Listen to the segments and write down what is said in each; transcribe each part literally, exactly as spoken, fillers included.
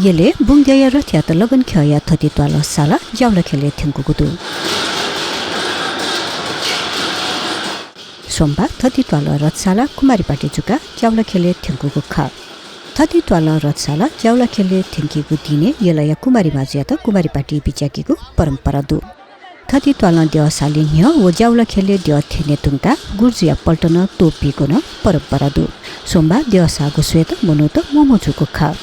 यलय् बुंगद्यःया रथयात लगनख्यःया थति त्वालं सालाः ज्याउलाख्यलय् थ्यंकूगु दु। सोमबाः थति त्वालं रथ सालाः कुमारीपाटी जुकाः ज्याउलाख्यलय् थ्यंकूगु खः। थति त्वालं रथ सालाः ज्याउलाख्यलय् थ्यंकीगु दिनय् यलया कुमारी माजुयात कुमारीपाटी बिज्याकीगु परम्परा दु। थति त्वालं द्यः साले न्ह्यः व ज्याउलाख्यलय् द्यः थ्यने धुंकाः गुर्जुया पल्टनं त्वःपीगु नं परम्परा दु। सोमबाः द्यः साःगु स्वयेत मनूत म्वःम्वः जूगु खः।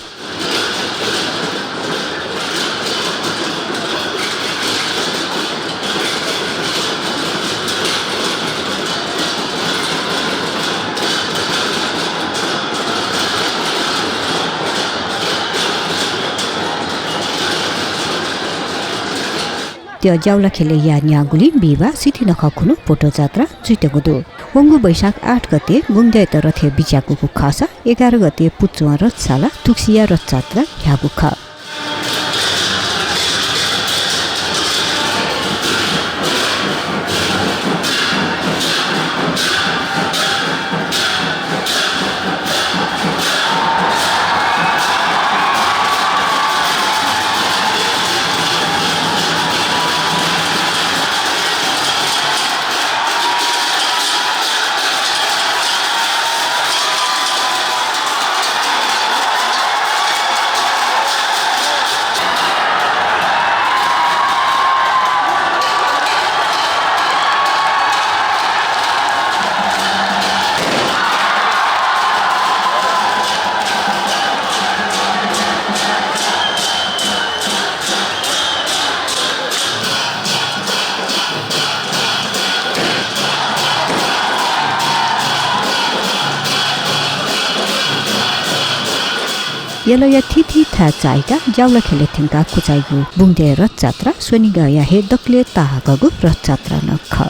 द्यः ज्याउलाख्यलय् याये न्याःगुलिं बिहिबाः सिथि नखः खुन्हु भोटो जात्रा जुइत्यंगु दु। वंगु वैशाख आठ गते बुंगद्यःयात रथय् बिज्याकूगु खःसा एघार गते पुचुवं रथ सालाः तुकसिया रथ जात्रा ह्याःगु खः। यलया थीथी थाय् चाःहिकाः ज्याउलाख्यलय् थ्यंकाः क्वचाइगु बुंगद्यःया रथ जात्रा स्वनिगःया हे दकलय् ताहाकःगु रथ जात्रा नं खः।